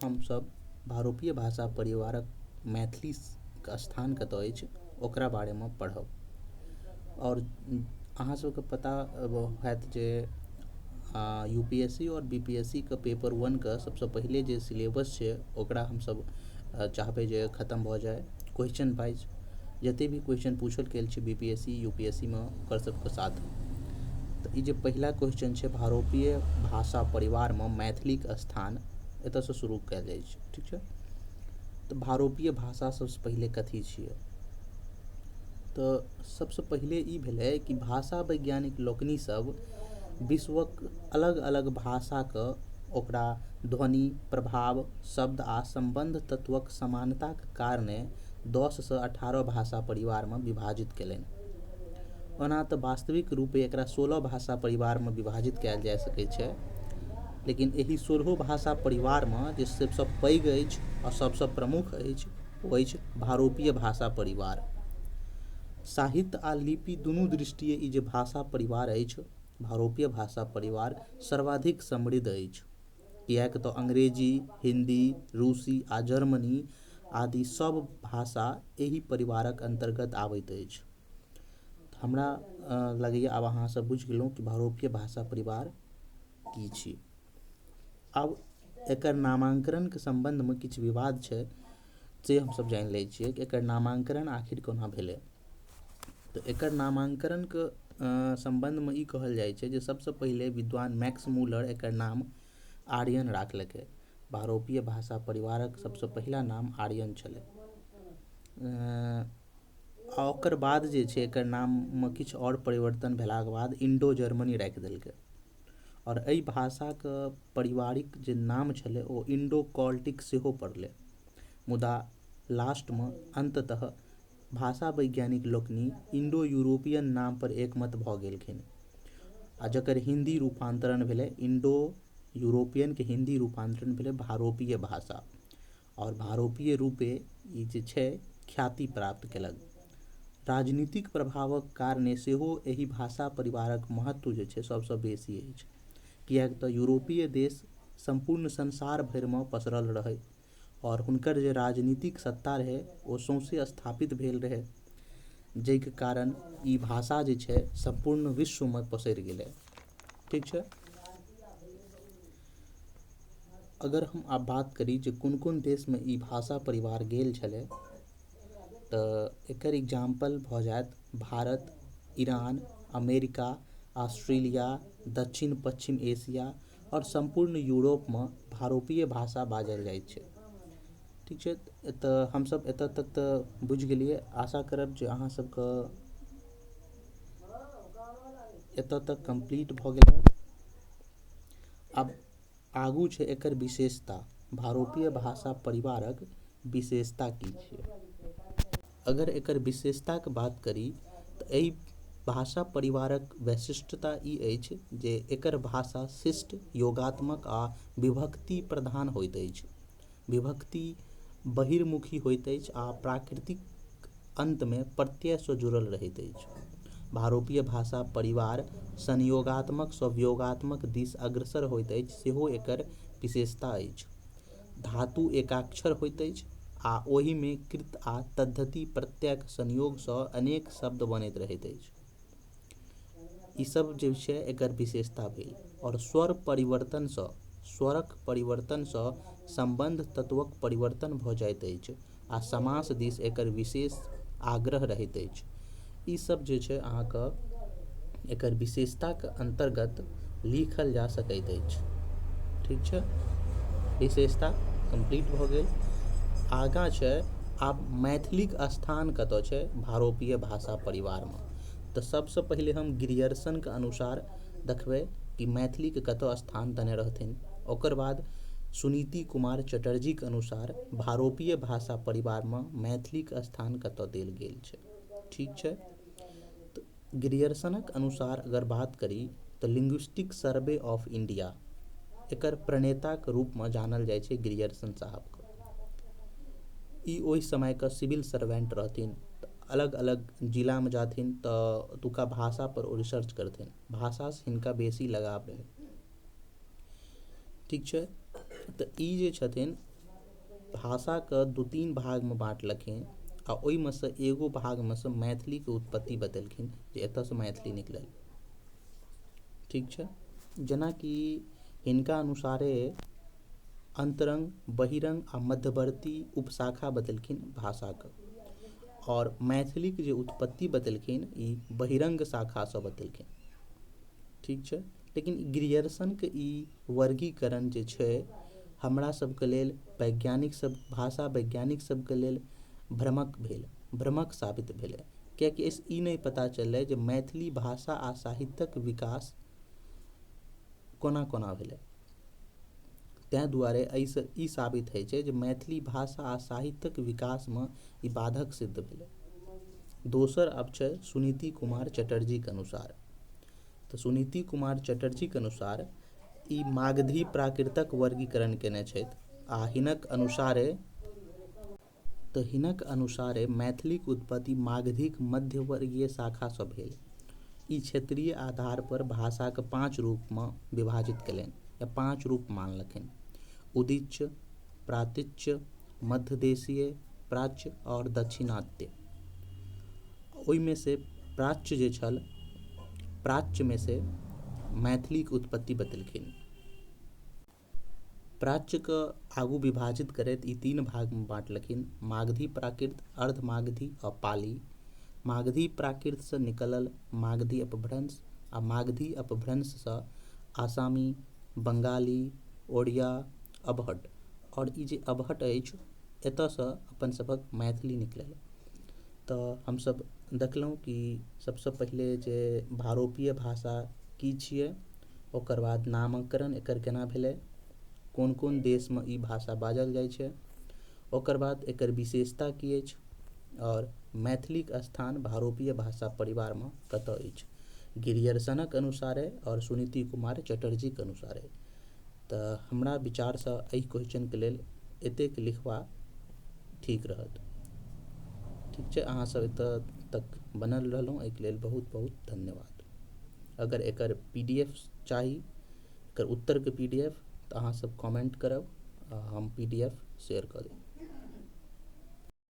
हमसभ भारोपीय भाषा परिवारक मैथिलीके स्थान कतऽ अछि ओकरा बारेमे पढ़ब। आओर अहाँ सबके पता हैत जे यूपीएससी आओर बीपीएससी के पेपर 1 के सबसँ पहिले जे सिलेबस छै ओकरा हमसब चाहबै जे खतम भऽ जाय क्वेश्चन वाइज, जते भी क्वेश्चन पूछल गेल छै बीपीएससी यूपीएससी मे ओकर सबके साथ। तऽ ई जे पहिला क्वेश्चन छै भारोपीय भाषा परिवारमे मैथिलीके स्थान, एतऽसँ शुरू कयल जाइ छै। ठीक छै, तऽ भारोपीय भाषा सबसँ पहिले कथी छियै? तऽ सबसँ पहिले ई भेलै कि भाषा वैज्ञानिक लोकनि सब विश्वक अलग अलग भाषाके ओकरा ध्वनि, प्रभाव, शब्द आ सम्बन्ध तत्वक समानताके कारणे 10 से 18 भाषा परिवारमे विभाजित केलनि। ओना तऽ वास्तविक रूपे एकरा 16 भाषा परिवारमे विभाजित कयल जा सकै छै, लेकिन एहि 16 भाषा परिवारमे जे सबसँ पैघ अछि आ सबसँ प्रमुख अछि ओ अछि भारोपीय भाषा परिवार। साहित्य आ लिपि दुनू दृष्टिये ई जे भाषा परिवार अछि भारोपीय भाषा परिवार सर्वाधिक समृद्ध अछि, किएक तऽ अंग्रेजी, हिंदी, रूसी आ जर्मनी आदि सब भाषा एहि परिवारक अन्तर्गत आबैत अछि। हमरा लगैए आब अहाँ सब बुझि गेलहुँ कि भारोपीय भाषा परिवार की छी। आब एकर नामांकरणके सम्बन्धमे किछु विवाद छै से हमसब जानि लै छियै कि एकर नामांकरण आखिर कोना भेलै। तऽ एकर नामांकरणके सम्बन्धमे ई कहल जाइ छै जे सबसँ पहिले विद्वान मैक्स मूलर एकर नाम आर्यन राखलकै। भारोपीय भाषा परिवारक सबसँ पहिला नाम आर्यन छलै। आ ओकर बाद जे छै एकर नाममे किछु आओर परिवर्तन भेलाके बाद इंडो जर्मनी राखि देलकै। आओर एहि भाषाके पारिवारिक जे नाम छलै ओ इंडो कॉल्टिक सेहो पड़लै। मुदा लास्टमे अन्ततः भाषा वैज्ञानिक लोकनि इंडो यूरोपियन नाम पर एकमत भऽ गेलखिन आ जकर हिंदी रूपांतरण भेलै इंडो यूरोपियनके हिंदी रूपांतरण भेलै भारोपीय भाषा, आओर भारोपीय रूपे ई जे छै ख्याति प्राप्त केलक। राजनीतिक प्रभावक कारणे सेहो एहि भाषा परिवारक महत्व जे छै सबसँ बेसी अछि, किएक तऽ यूरोपीय देश सम्पूर्ण संसार भरिमे पसरल रहै आओर हुनकर जे राजनीतिक सत्ता रहै ओ सौंसे स्थापित भेल रहै, जाहिके कारण ई भाषा जे छै सम्पूर्ण विश्वमे पसरि गेलै। ठीक छै, अगर हम आब बात करी जे कोन कोन देशमे ई भाषा परिवार गेल छलै तऽ एकर एग्जाम्पल भऽ जायत भारत, ईरान, अमेरिका, ऑस्ट्रेलिया, दक्षिण पश्चिम एशिया आओर सम्पूर्ण यूरोपमे भारोपीय भाषा बाजल जाइ छै। ठीक छै, तऽ हमसब एतऽ तक तऽ बुझि गेलियै। आशा करब जे अहाँ सबके एतऽ तक कम्प्लीट भऽ गेल हैत। आब आगू छै एकर विशेषता, भारोपीय भाषा परिवारक विशेषता की छियै। अगर एकर विशेषताके बात करी तऽ एहि भाषा परिवारक वैशिष्ट्यता ई अछि जे एकर भाषा शिष्ट, योगात्मक आ विभक्ति प्रधान होइत अछि। विभक्ति बहिर्मुखी होइत अछि आ प्राकृतिक अन्तमे प्रत्ययसँ जुड़ल रहैत अछि। भारोपीय भाषा परिवार संयोगात्मक सँ वियोगात्मक दिस अग्रसर होइत अछि सेहो एकर विशेषता अछि। धातु एकाक्षर होइत अछि आ ओहिमे कृत आ तद्धित प्रत्ययक संयोगसँ अनेक शब्द बनैत रहैत अछि। ई सब जे छै एकर विशेषता भेल। आओर स्वर परिवर्तनसँ, स्वरक परिवर्तनसँ सम्बन्ध तत्वक परिवर्तन भऽ जाइत अछि आ समास दिस एकर विशेष आग्रह रहैत अछि। ई सब जे छै अहाँके एकर विशेषताके अन्तर्गत लिखल जा सकैत अछि। ठीक छै, विशेषता कम्प्लीट भऽ गेल। आगाँ छै आब मैथिलीक स्थान कतऽ छै भारोपीय भाषा परिवारमे। तऽ सबसँ पहिले हम ग्रियर्सनके अनुसार देखबै कि मैथिलीके कतऽ स्थान देने रहथिन। ओकर बाद सुनीति कुमार चटर्जीके अनुसार भारोपीय भाषा परिवारमे मैथिलीके स्थान कतऽ देल गेल छै। ठीक छै, तऽ ग्रियर्सनक अनुसार अगर बात करी तऽ लिंग्विस्टिक सर्वे ऑफ इंडिया एकर प्रणेताके रूपमे जानल जाइ छै ग्रियर्सन साहबके। ई ओहि समयके सिविल सर्वेंट रहथिन, अलग अलग जिलामे जाथिन तऽ ओतुका भाषा पर ओ रिसर्च करथिन, भाषासँ हिनका बेसी लगाव रहै। ठीक छै, तऽ ई जे छथिन भाषाके 2-3 भागमे बाँटलखिन आ ओहिमे सँ एगो भागमे सँ मैथिलीके उत्पत्ति बतेलखिन जे एतयसँ मैथिली निकलल। ठीक छै, जेनाकि हिनका अनुसारे अंतरंग, बहिरंग आ मध्यवर्ती उपशाखा बतेलखिन भाषाके, और मैथिलीके जे उत्पत्ति बतेलखिन ई बहिरंग शाखासँ बतेलखिन। ठीक छै, लेकिन ग्रियर्सनके ई वर्गीकरण जे छै हमरा सबके लेल वैज्ञानिक सब, भाषा वैज्ञानिक सबके लेल भ्रमक भेल, भ्रमक साबित भेलै, कियाकि एहिसँ ई नहि पता चललै जे मैथिली भाषा आ साहित्यक विकास कोना कोना भेलै। ताहि दुआरे एहिसँ ई साबित होइ छै जे मैथिली भाषा आ साहित्यक विकासमे ई बाधक सिद्ध भेलै। दोसर आब छै सुनीति कुमार चटर्जीके अनुसार। तऽ सुनीति कुमार चटर्जीके अनुसार ई मागधी प्राकृतक वर्गीकरण केने छथि आ हिनक अनुसारे, तऽ हिनक अनुसारे मैथिलीक उत्पत्ति मागधीक मध्यवर्गीय शाखासँ भेल। ई क्षेत्रीय आधार पर भाषाके 5 रूपमे विभाजित केलनि या 5 रूप मानलखिन: उदीच्य, प्रातीच्य, मध्यदेशीय, प्राच्य और दक्षिणात्य। ओहिमे से प्राच्य जे छल, प्राच्यमे से मैथिलीक उत्पत्ति बतेलखिन। प्राच्यके आगू विभाजित करैत ई 3 भागमे बाँटलखिन: मागधी प्राकृत, अर्धमागधी आ पाली। मागधी प्राकृतसँ निकलल मागधी अपभ्रंश आ मागधी अपभ्रंशसँ आसामी, बंगाली, ओडिया, अबहट, और ई जे अबहट अछि एतयसँ अपन सभक मैथिली निकलल। तऽ हमसभ देखलहुँ कि सबसँ पहिले जे भारोपीय भाषा की छियै, ओकर बाद नामकरण एकर केना भेलै, कोन कोन देशमे ई भाषा बाजल जाइ छै, ओकर बाद एकर विशेषता की अछि, और मैथिलीक स्थान भारोपीय भाषा परिवारमे कतय अछि, ग्रियर्सनक अनुसारे और सुनीति कुमार चटर्जीके अनुसारे। तऽ हमरा विचारसँ एहि क्वेश्चनके लेल एतेक लिखबा ठीक रहत। ठीक छै, अहाँ सब एतऽ तक बनल रहलहुँ एहिके लेल बहुत बहुत धन्यवाद। अगर एकर PDF चाही, एकर उत्तरके PDF, तऽ अहाँ सब कमेंट करब, हम PDF share कऽ देब।